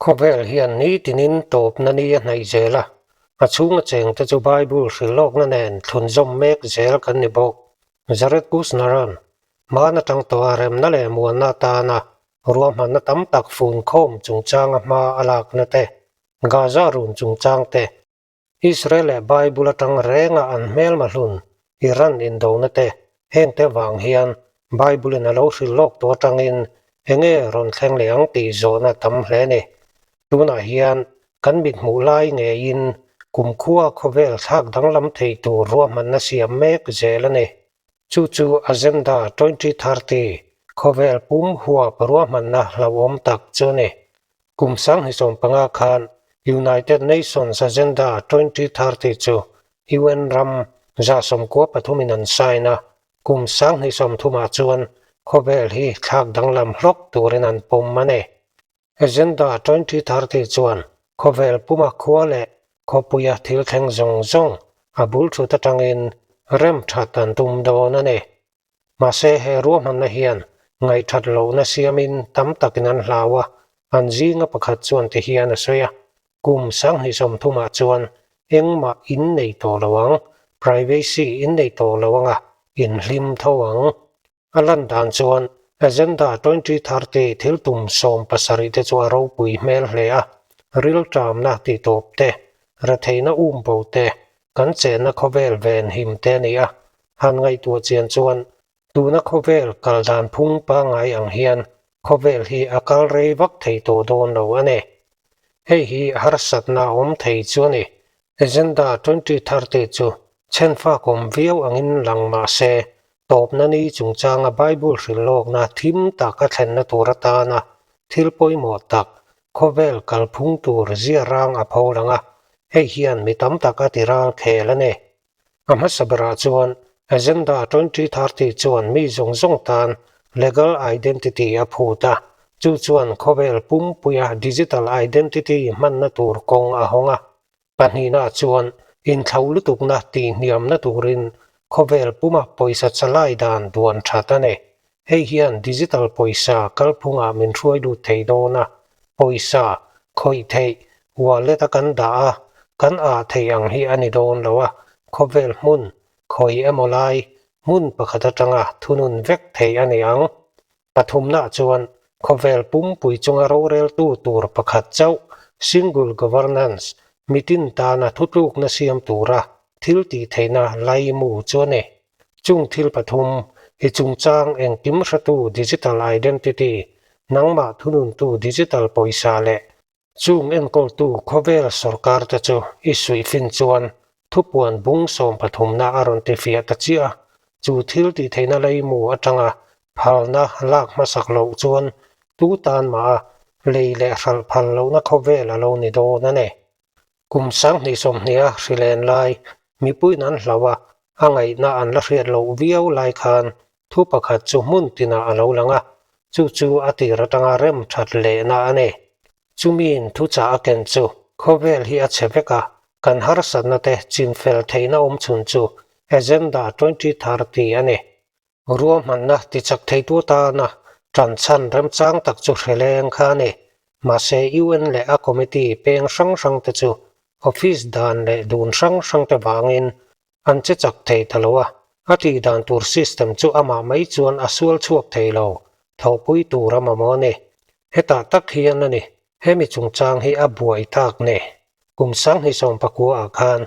Khawvel hian nitinin tawpna ni a hnaih zel a, a chhunga chengte chu Bible hrilhlawkna nen thlunzawm mek zel kan ni bawk. Jared Kushner-a'n hmaan atang tawha remna leh muanna atana ruahmanna tam tak funkhawm chungchanga hma a lakna te, Gaza run chungchang te, Israel leh Bible atang renga an hmelma hlun Iran indona te hengte vang hian Bible in a lo hrilh lawk tawh atangin enge rawn thleng leh ang tih zawhna tam hle a ni. Tunah hian kan mithmuh lai ngeiin kumkhua khawvel thlak danglam thei tur ruahmanna siam mek zel a ni. Chu chu Agenda 2030 khawvel pum huap ruahmanna hlauhawm tak chu a ni. Kum 2015 khan United Nations Agenda 2030 chu UN ram 93 in an sign a, kum 2030 ah chuan khawvel hi thlak danglam hlawk turin an pawm a ni. Agenda 2030 chuan khawvel puma khua leh khawpuia thil thleng zawng zawng a bul thut atangin rem that an tum dawn a ni. Mahse he ruahmanna hian ngaihthat lohna siamin tam takin an hlau a, an zinga pakhat chuan ti hian a sawi a, Kum 2030 ah chuan engmah in nei tawh lo ang, privacy in nei tawh lo anga in hlim tho ang. A lan dan chuan Agenda 2030 thil tum 17 te chu a ropui hmel hle a, rilṭamna tihtawp te, retheihna umbo te, kan chenna khawvel ven him te a ni a, han ngaihtuah chian chuan tuna khawvel kal dan phung pangngai ang hian khawvel hi a kal rei vak thei tawh dawn lo a ni. Hei hi harsatna a awm thei chu a ni. Agenda 2030 chu chhenfak awm viau angin lang mah se, tawpna ni chungchanga Bible hrilhlawkna thim tak a thlenna tur atana thil pawimawh tak khawvel kalphung tur zia rang a pho lang a, hei hian mi tam tak a ti ral khel a ni. A hmasa berah chuan Agenda 2030 chuan mi zawng zawng tan legal identity a phut a, chu chuan khawvel pumpuia digital identity hmanna tur kawng a hawng a. Pahnihna chuan inthlo lutukna tihhniamna turin khawvel puma pawisa chalai dan duan that a ni. Hei hian digital pawisa kalphungah min hruai lut thei dawn a, pawisa khawih theih wallet a kan dah a, kan ah theih ang hi a ni dawn lo a, khawvel hmun khawi emaw lai hmun pakhat atanga thunun vek theih a ni ang. Pathumna chuan khawvel pumpui chunga roreltu tur pakhat chauh, single governance, mitin tana thutlukna siam tura thil tih theihna laimu chu a ni. Chung thil pathum hi chungchang engkim hretu digital identity, nangmah thununtu digital pawisa leh Chung enkawltu khawvel sorkar te chu i suihfin chuan thupuan bung 13na a rawn tifiah ta chiah a, chu thil tihtheihna leimu atanga phalna lak hmasak loh chuan tu tan mah a lei leh hralh phal lohna khawvel a lo ni dawn a ni. Kum 2020 a hrilen lai mipuiin an hlauh a, a ngaihna an la hriat loh viau lai khan Thu pakhat chu hmun tinah a lo lang a, chu chu a tir atanga rem that lehna a ni. Chumiin thuchah a ken chu khawvel hi a chhe vek a, kan harsatna te chinfel theihna awm chhun chu Agenda 2030 a ni. Ruahmanna tichak theitu atana tanchhan remchang tak chu hreleng kha a ni. Mahse UN leh a committee peng hrang hrang te chu office dan leh dun hrang hrang te vangin An che chak thei ta lo a, a tih dan tur system chu amah mai chuan a sual chhuak thei lo, thawhpui tur a mamawh a ni. Hetah tak hian a ni, hemi chungchang hi a buai tak ni. Kum 2019 ah khan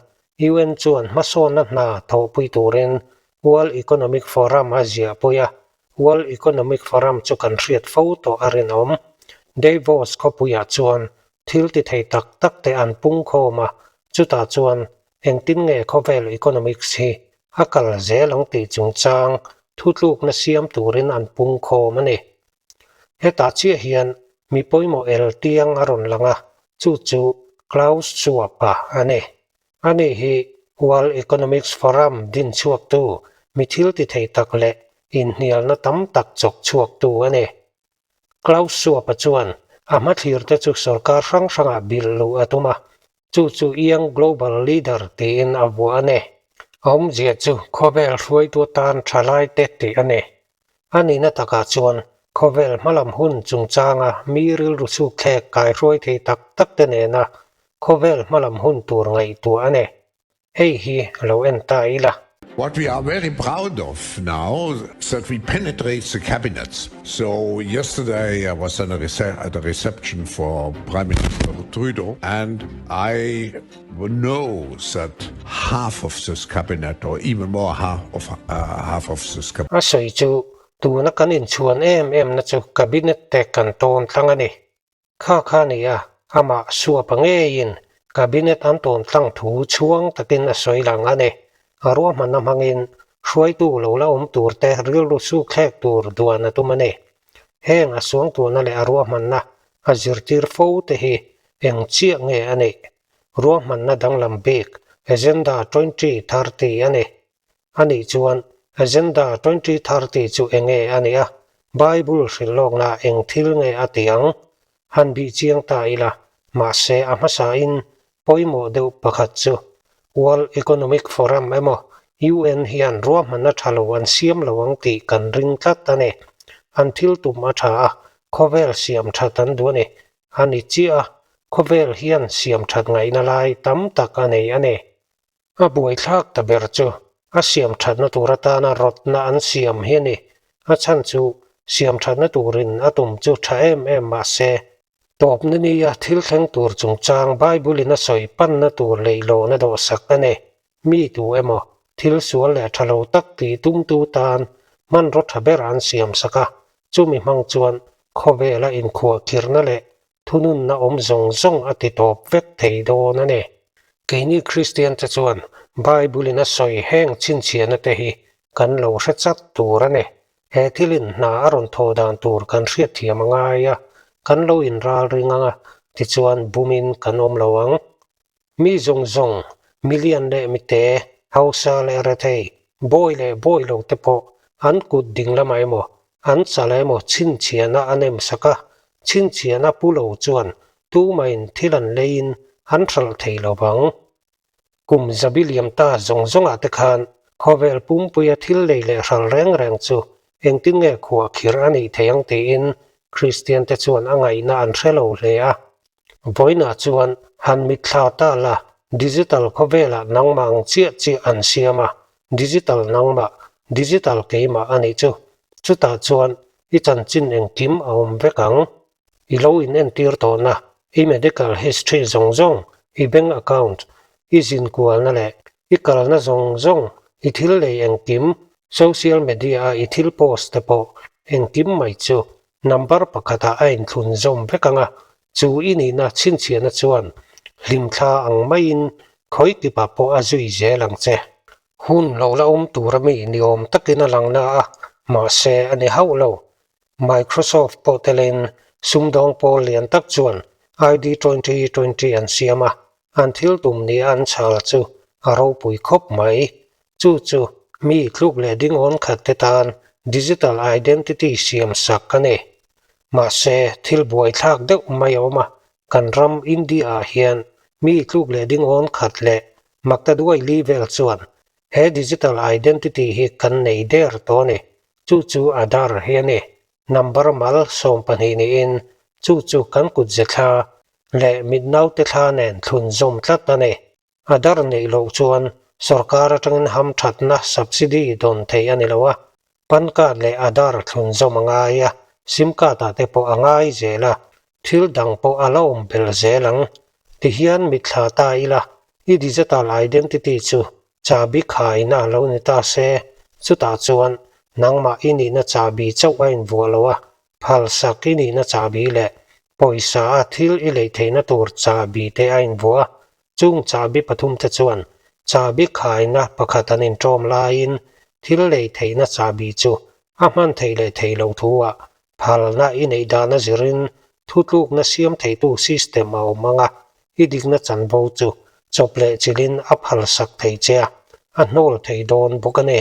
UN chuan hmasawnna hna thawhpui turin World Economic Forum a ziahpui a, World Economic Forum chu kan hriat fo tawh a rinawm. Davos khawpuiah chuan thil ti thei tak tak te an pungkhawm a, chutah chuan Engtin nge khawvel economics hi a kal zel ang tih chungchang thutlukna siam turin an pungkhawm a ni. Hetah chiah hian mi pawimawh el tiang a rawn lang a, chu chu Klaus Schwab-a a ni. Ani hi World Economics Forum din chhuaktu, mi thil ti thei tak leh inhnialna tam tak chawk chhuaktu a ni. Klaus Schwab-a chuan a hmathlir te chu sorkar hrang hrangah bilh luh a tum a, Chu chu Young Global Leader tiin a vuah a ni. A awmzia chu khawvel hruaitu atan tha lai te tih a ni. A nihna takah chuan Khawvel hmalam hun chungchanga mi rilru chhukthlek kaihruai thei tak tak te nena khawvel hmalam hun tur ngaihtuah a ni. Hei hi lo en ta ila. What we are very proud of now is that we penetrate the cabinets. So yesterday I was at a reception for Prime Minister Trudeau and I know that half of this cabinet or even more half of half of this cabinet. A sawi chu tuna kan inchhuan em em na chu cabinet te kan tawn tlang a ni. Kha kha ni a, amah suapa ngeiin cabinet an tawn tlang thu chhuang takin a sawi lang a ni. A ruahmanna hmangin hruaitu lo la awm tur te rilru sukthlek tur duan a tum a ni. Heng a suangtuahna leh a ruahmanna a zirtir fo te hi eng chiah nge a nih? Ruahmanna danglam bik Agenda 2030 a ni. Anih chuan Agenda 2030 chu enge a nih a, Bible hrilh lawkna eng thil nge a ti ang? Han bih chiang ta ila, mahse a hmasain pawimawh deuh pakhat chu World Economic Forum emaw UN hian ruahmanna tha lo an siam lo ang tih kan ring tlat a ni. An thil tum a tha a, khawvel siam that an duh a ni. A ni chiah a, khawvel hian siam that ngaihna lai tam tak a nei a ni. A buaithlak ta ber chu a siam thatna tur atana rawtna an siam hi a ni. A chhan chu siam thatna turin a tum chu tha em em mah se, tawpna nia thil thleng tur chungchang Bible-in a sawi panna tur leihlawn a dawhsak a ni. Mi tu emaw thil sual leh tha lo tak tih tumtu tan hmanraw tha ber an siam sak a, chumi hmang chuan khawvela inkhuahkhirhna leh Thununna awm zawng zawng a ti tawp vek thei dawn a ni. Keini Kristian te chuan Bible-in a sawi heng chhinchhiahna te hi kan lo hre chat tur a ni. He thilin hna a rawn thawh dan tur kan hriatthiam a ngai a, kan lo inral ring ang a, tichuan bumin kan awm lo ang. Mi zawng zawng, milian leh mite, hausa leh rethei, bawi leh bawi lo te pawh an kut ding lamah emaw, an chala emaw chhinchhiahna a nem sak a, chhinchhiahna pu lo chuan tumahin thil an leiin an hralh thei lo vang. Kum zabi liam ta zawng zawngah te khan khawvel pumpuia thil lei leh hralh reng reng chu engtin nge khuah khirh a nih theih ang tiin Kristian te chuan a ngaihna an hre lo hle a. Vawiinah chuan han mitthla ta la, digital khawvelah nangmah ang chiah chiah an siam a, digital nangmah, digital keimah a nih chu. Chutah chuan i chanchin engkim a awm vek ang. I lo inentir tawhna, i medical history zawng zawng, i bank account, i zinkualna leh i kalna zawng zawng, i thil lei engkim, social media-a i thil post te pawh engkim mai chu Number pakhatah a inthlun zawm vek ang a, chu i nihna chhinchhiahna chuan hlimthla ang maiin khawi tipah pawh a zui zel ang che. Hun lo la awm tur ami ni awm takin a lang na a, mahse a ni hauh lo. Microsoft pawh telin sumdawng pawl lian tak chuan ID 2020 an siam a, an thil tum nia an chhal chu a ropui khawp mai. Chu chu mi tluk leh dingawn khat te tan digital identity siam sak a ni. Mahse, thil buaithlak deuh mai a awm a, kan ram India ah hian mi tluk leh dingawn khat leh maktaduai li vel chuan he digital identity hi kan nei der tawh a ni. Chu chu Aadhaar hi a ni. Number mal 12 niin chu chu kan kutze thla leh mitnaute thla nen thlun zawm tlat a ni. Aadhaar neih loh chuan sorkar atangin hamthatna subsidy dawn theih a ni lo a, PAN card leh Aadhaar thlun zawm a ngai a, sim card ah te pawh a ngai zel a, thil dang pawh a la awm bel zel ang. Tihian mitthla ta ila, i digital identity chu Chahbi khaina a lo ni ta se, chutah chuan nangmah i nihna chahbi chauh a invuah lo a, phalsak i nihna chahbi leh pawisa a thil i lei theihna tur chahbi te a invuah a. Chung chahbi pathum te chuan chahbi khaina pakhat an inṭawm laiin thil lei theihna chahbi chu a hman theih leh theih loh thu-ah phalna i neih dana zirin thutlukna siam theitu system a awm ang a, i dikna chanvo chu chawp leh chilhin a phalsak thei che a, a hnawl thei dawn bawk a ni.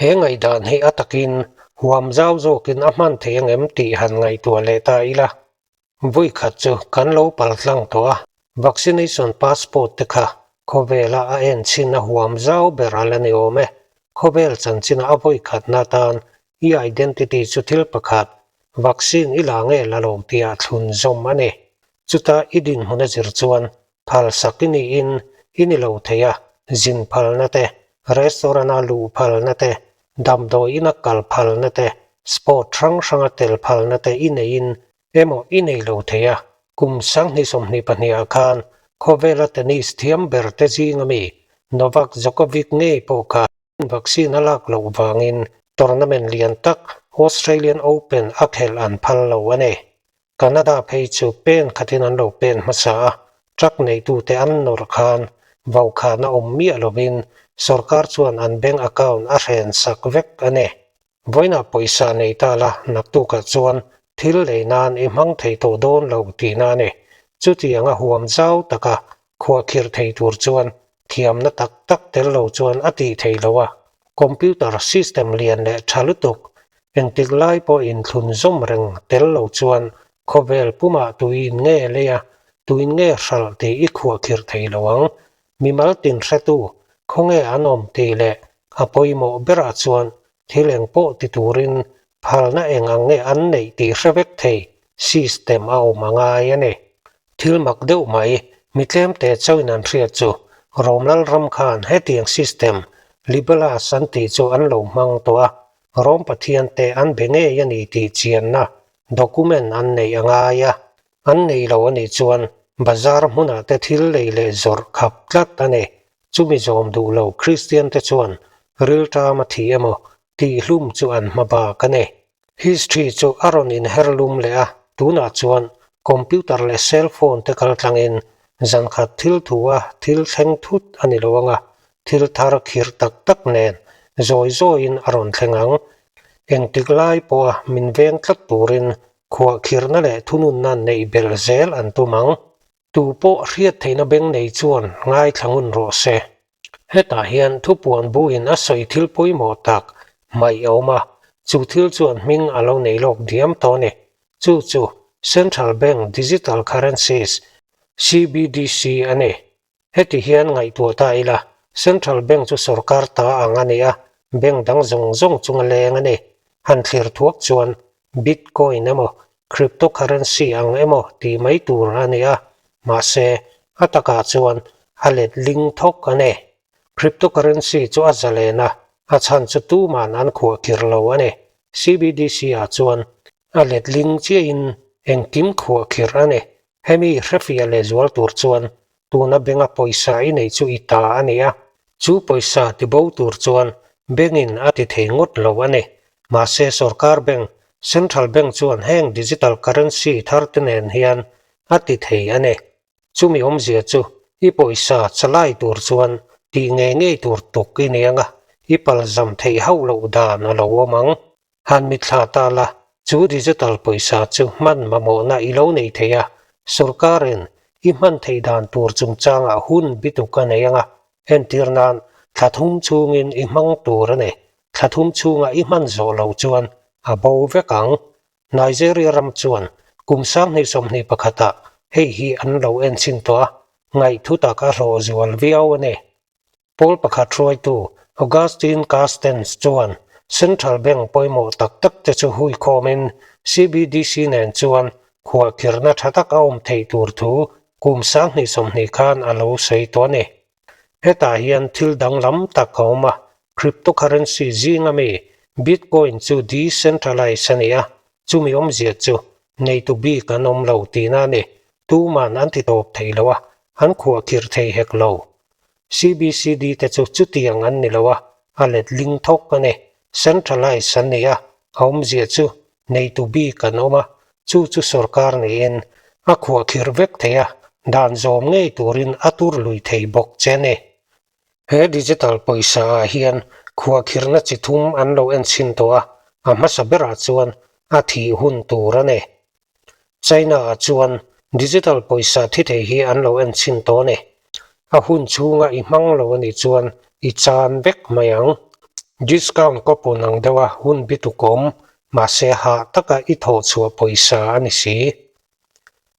He ngaihdan hi a takin huam zau zawkin a hman thei ang em tih han ngaihtuah leh ta ila. Vawi khat chu kan lo pal tlang tawh a, vaccination passport te kha khawvela a en chhin a huam zau ber a la ni awm e. Khawvel chanchinah a vawi khatna atan i identity chu thil pakhat. Vaccine i la nge la lo tihah thlun zawm a ni. Chuta i dinhmun a zir chuan phalsak i niin i ni lo thei a, zin phalna te, restaurant-a luh phalna te, damdawi ina kal phalna te, sport hrang hranga tel phalna te i neiin emaw i nei lo thei a. Kum 2022 ah khan khawvela tennis thiam ber te zinga mi Novak Djokovic ngei pawh kha Vaccine a lak loh vangin tournament lian tak Australian Open a khelh an phal lo a ni. Canada phei chu pen khatin an lo pen hmasa a, truck neitute an nawrh khan vaukhana awm miah lovin sorkar chuan an bank account a hren sak vek a ni. Vawiinah pawisa nei ta la, naktukah chuan thil lei nan i hmang thei tawh dawn lo tihna a ni. Chutianga huam zau taka khuahkhirh thei tur chuan thiamna tak tak tel lo chuan a tih thei lo a. Computer system lian leh tha lutuk, engtik lai pawh inthlun zawm reng tel lo chuan khawvel pumah tuin nge lei a, tuin nge hralh tih i khuahkhirh thei lo ang. Mimal tin hretu, khawnge an awm tih leh a pawimawh berah chuan thil eng pawh ti turin phalna eng ang nge an neih tih hre vek thei system a awm a ngai a ni. Thil mak deuh mai, mi tlemte chauhin an hriat chu Rom Lalram khan hetiang system Libellus an tih chu an lo hmang tawh a, Rom Pathian te an be ngei a ni tih chianna document an neih a ngai a. An nei lo a nih chuan bazar hmunah te thil lei leh zawrh khap tlat a ni. Chumi zawm duh lo Kristian te chuan rilṭam a thi emaw tihhlum chu an hma bak a ni. History chu a rawn inher lum leh a, tunah chuan computer leh cell phone te kaltlangin zankhat thil thu a thil thleng thut a ni lo anga, thil thar khirh tak tak nen zawi zawiin a rawn thleng ang. Engtik lai pawha min veng tlat turin Khuahkhirhna leh thununna neih belh zel an tum ang. Tu pawh hriat theihna beng nei chuan ngaithla ngun rawh se. Hetah hian thupuan buin a sawi thil pawimawh tak hmaih a awm a, chu thil chuan hming a lo nei lawk diam tawh a ni. Chu chu Central Bank Digital Currencies, CBDC, a ni. Heti hian ngaihtuah ta ila, Central Bank chu sorkar ta ang a ni a, bank dang zawng zawng chunga leng a ni. Han thlir thuak chuan Bitcoin emaw cryptocurrency ang emaw tih mai tur a ni a, mahse a takah chuan a let ling thawk a ni. Cryptocurrency chu a zalen a, a chhan chu tuman an khuahkhirh lo a ni. CBDC ah chuan a let ling chiahin engkim khuahkhirh a ni. Hemi hrefiah leh zual tur chuan tuna benga pawisa i neih chu i ta a ni a, chu pawisa ti bo tur chuan bengin a ti thei ngawt lo a ni. Mahse sorkar bank, Central Bank chuan heng digital currency thar te nen hian a ti thei a ni. Chumi awmzia chu i pawisa chalai tur chuan tih ngei ngei tur tuk i ni ang a, i palzam theih hauh loh dan a lo awm ang. Han mitthla ta la, chu digital pawisa chu hman mamawhna i lo nei thei a, sorkarin i hman theih dan tur chungchangah hun bituk a nei ang a, entir nan thla thum chhungin i hmang tur a ni, thla thum chhunga i hman zawh loh chuan a bo vek ang. Nigeria ram chuan kum 2021 ah hei hi an lo enchhin tawh a, ngaihthu tak a hlawh zual viau a ni. Pawl pakhat hruaitu Augustine Carstens chuan Central Bank pawimawh tak tak te chu huikhawmin CBDC nen chuan khuahkhirhna tha tak a awm theih tur thu kum 2020 khan a lo sawi tawh a ni. Hetah hian thil danglam tak a awm a, cryptocurrency zinga mi Bitcoin chu decentralized a ni a, chumi awmzia chu neitu bik an awm lo tihna a ni. Tuman an ti tawp thei lo a, an khuahkhirh thei hek lo. CBCD te chu chutiang an ni lo a, a let ling thawk a ni. Centralized an ni a, a awmzia chu neitu bik an awm a, chu chu sorkar niin a khuahkhirh vek thei a, dan zawm ngei turin a tur lui thei bawk che a ni. He digital pawisa ah hian khuahkhirhna chi thum an lo enchhin tawh a, a hmasa berah chuan a thih hun tur a ni. China ah chuan digital pawisa thi thei hi an lo en chhin tawh a ni. A hun chhunga i hmang lo a nih chuan i chan vek mai ang. Discount coupon ang deuha hun bituk awm, mahse hah taka i thawh chhuah pawisa a ni si.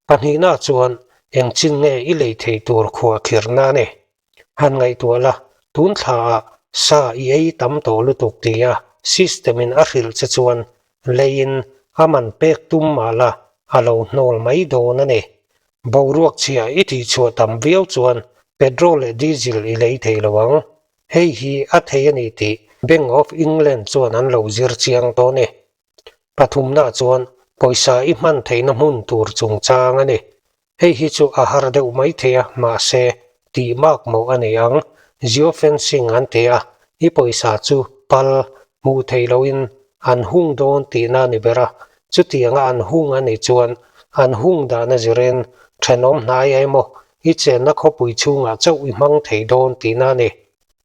Pahnihna chuan eng chin nge i lei thei tur khuahkhirhna a ni. Han ngaihtuah la, tun thla ah sa i ei tam tawh lutuk tia system in a hrilh che chuan leiin A man pek tum mah la, a lo hnawl mai dawn a ni. Boruak chhia i tihchhuah tam viau chuan petrol leh diesel i lei thei lo ang. Hei hi a thei a ni tih Bank of England chuan an lo zir chiang tawh a ni. Pathumnaah chuan pawisa i hman theihna hmun tur chungchang a ni. Hei hi chu a har deuh mai thei a, mahse, tih mak mawh a ni ang. Geofencing an ti a, i pawisa chu pal hmuh theih lohin an hung dawn tihna a ni ber a. Chutianga an hung a nih chuan an hung dan a zirin thenawm hnai emaw i chenna khawpui chhungah chauh i hmang thei dawn tihna a ni.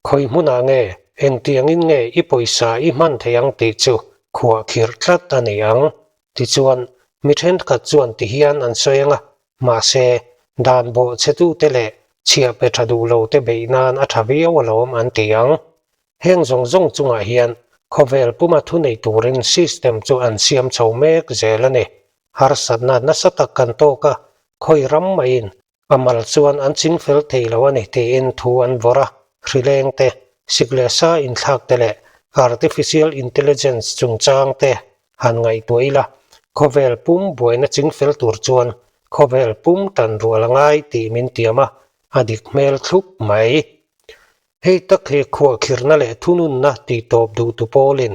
Khawi hmunah nge, engtiangin nge i pawisa i hman thei ang tih chu khuah khirh tlat a ni ang. Tichuan, mi thenkhat chuan ti hian an sawi ang a, mahse, dan bawh chhetute leh chhiah pe tha duh lote beih nan a tha viau alawm an ti ang. Heng zawng zawng chungah hian khawvel puma thunei turin system chu an siam chho mek zel a ni. Harsatna nasa tak kan tawk a, khawi ram maiin A mal chuan an ching fel thei lo a ni tiin thu an vawrh a, hrileng te, sik leh sa inthlak te leh artificial intelligence chungchang te han ngaihtuah ila, khawvel pum buaina ching fel tur chuan khawvel pum tan rual a ngai tih min tiam a, a dik hmel thlup mai. Hei tak hi khuahkhirhna leh thununna tihtawp duhtu pawlin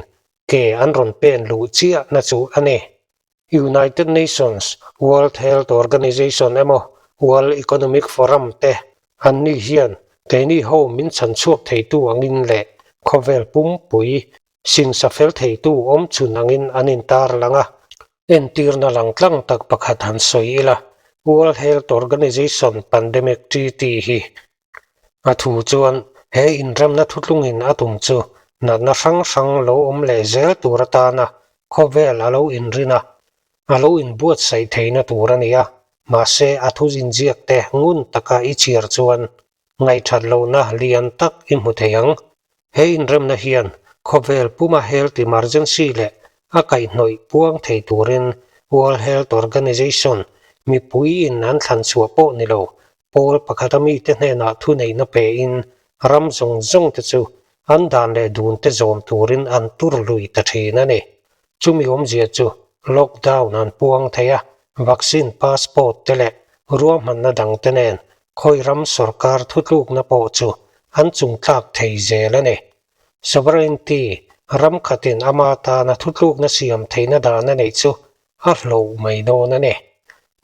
ke an rawn pen luh chiahna chu a ni. United Nations, World Health Organization emaw World Economic Forum te an ni hian keini ho min chhan chhuak theitu angin leh khawvel pumpui singsa fel theitu awm chhun angin an intar lang a. Entirna lang tlang tak pakhat han sawi ila, World Health Organization Pandemic Treaty hi A thu chuan he inremna thutlungin a tum chu natna hrang hrang lo awm leh zel tur atana khawvel a lo inrin a, a lo inbuatsaih theihna tur a ni a, mahse a thu zinziak te ngun taka i chhiar chuan ngaihthat lohna lian tak i hmu thei ang. He inremna hian khawvel puma health emergency leh a kaihhnawih puang thei turin World Health Organization mipuiin an thlan chhuah pawh ni lo Pawl pakhata mite hnenah thuneihna pein ram zawng zawng te chu an dan leh dun te zawm turin an tur lui ta thin a ni. Chumi awmzia chu lockdown an puang thei a, vaccine passport te leh ruahmanna dang te nen khawi ram sorkar thutlukna pawh chu an chungtlak thei zel a ni. Sovereignty ram khatin ama tana thutlukna siam theihna dan a neih chu a hloh mai dawn a ni.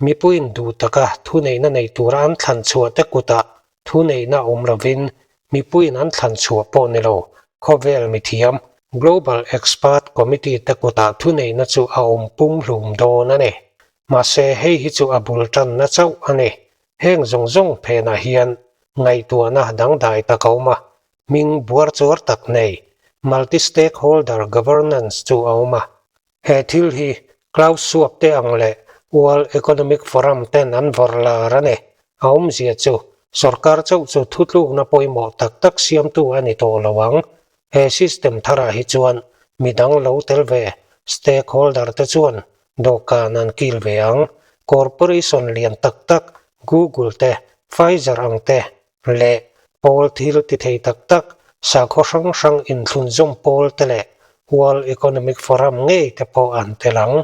Mipuiin duh taka thuneihna nei tura an thlan chhuah te kutah thuneihna awm lovin mipuiin an thlan chhuah pawh ni lo, khawvel mithiam, Global Expert Committee te kutah thuneihna chu a awm pumhlum dawn a ni. Mahse hei hi chu a bul tanna chauh a ni. Heng zawng zawng phenah hian ngaihtuahna dangdai tak a awm a, hming buar chuar tak nei, Multi-Stakeholder Governance chu a awm a. He thil hi Klaus Schwab te ang leh World Economic Forum ten an vawrh lar a ni. A awmzia chu sorkar chauh chu thutlukna pawimawh tak tak siamtu a ni tawh lo ang. He system tharah hi chuan midang lo tel ve stakeholder te chuan dawhkan an kil ve ang. Corporation lian tak tak Google te, Pfizer ang te leh pawl thil ti thei tak tak, sakhaw hrang hrang inthlunzawm pawl te leh World Economic Forum ngei te pawh an tel ang.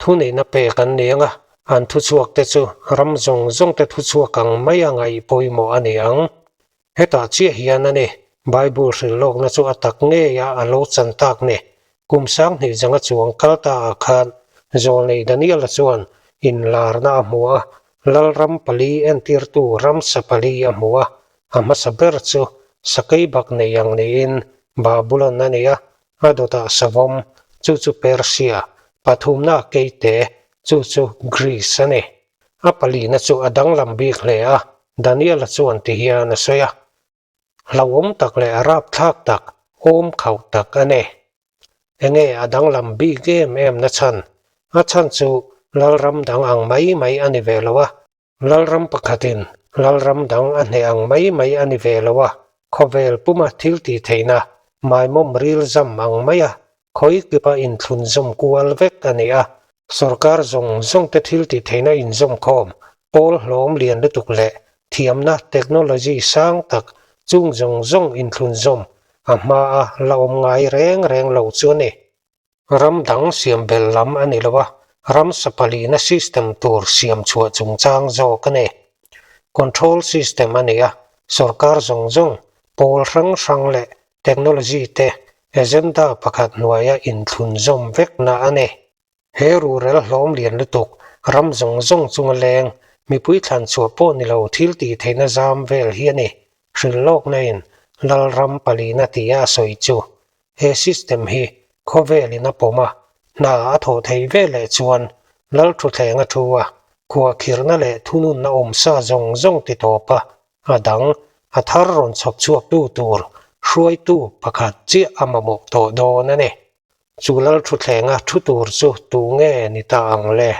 Thuneihna pek an ni ang a, an thuchhuak te chu ram zawng zawng te thuchhuak ang mai a ngaih pawimawh a ni ang. Hetah chiah hian a ni, Bible hrilhlawkna chu a tak ngei a a lo chan tak ni. Kum 2000 zanga chuang kal ta ah khan Zawlnei Daniela chuan inlarna a hmu a, Lalram pali entirtu ramsa pali a hmu a, a hmasa ber chu sakei bak nei ang niin Babulon a ni a, a dawtah savawm, chu chu Persia, pathumna keite, chu chu Greece a ni. A palina chu a danglam bik hle a, Daniela chuan ti hian a sawi a, Hlauhawm tak leh rapthlak tak, awm khauh tak a ni. Enge a danglam bik em em na chhan? A chhan chu Lalram dang ang mai mai a ni ve lo a. Lalram pakhatin Lalram dang a hneh ang mai mai a ni ve lo a. Khawvel puma thil tih theihna maimawm ril zam ang maia khawi kipa inthlunzawm kual vek a ni a. Sorkar zawng zawng te thil tih theihna inzawm khawm pawl hlawm lian lutuk leh thiamna technology sang tak chung zawng zawng inthlunzawm a hmaa la awm ngai reng reng lo chu a ni. Ram dang siam belh lam a ni lo a, ram sapalina system tur siam chhuah chungchang zawk a ni. Control system a ni a, sorkar zawng zawng, pawl hrang hrang leh technology te agenda pakhat hnuaia inthlunzawm vekna a ni. He rurel hlawm lian lutuk, ram zawng zawng chunga leng, mipui thlan chhuah pawh ni lo thil tih theihna zam vel hi a ni. Hrilhlawkna in Lalram palina tia a sawi chu He system hi khawvelin a pawm a, hna a thawh theih ve leh chuan lal thuthleng a thu a, khuahkhirhna leh thununna awmsa zawng zawng ti tawp a, a dang, a thar rawn chhawp chhuaktu tur hruaitu pakhat chiah a mamawh tawh dawn a ni. Chu lal thuthleng a thu tur chu tu nge ni ta ang le?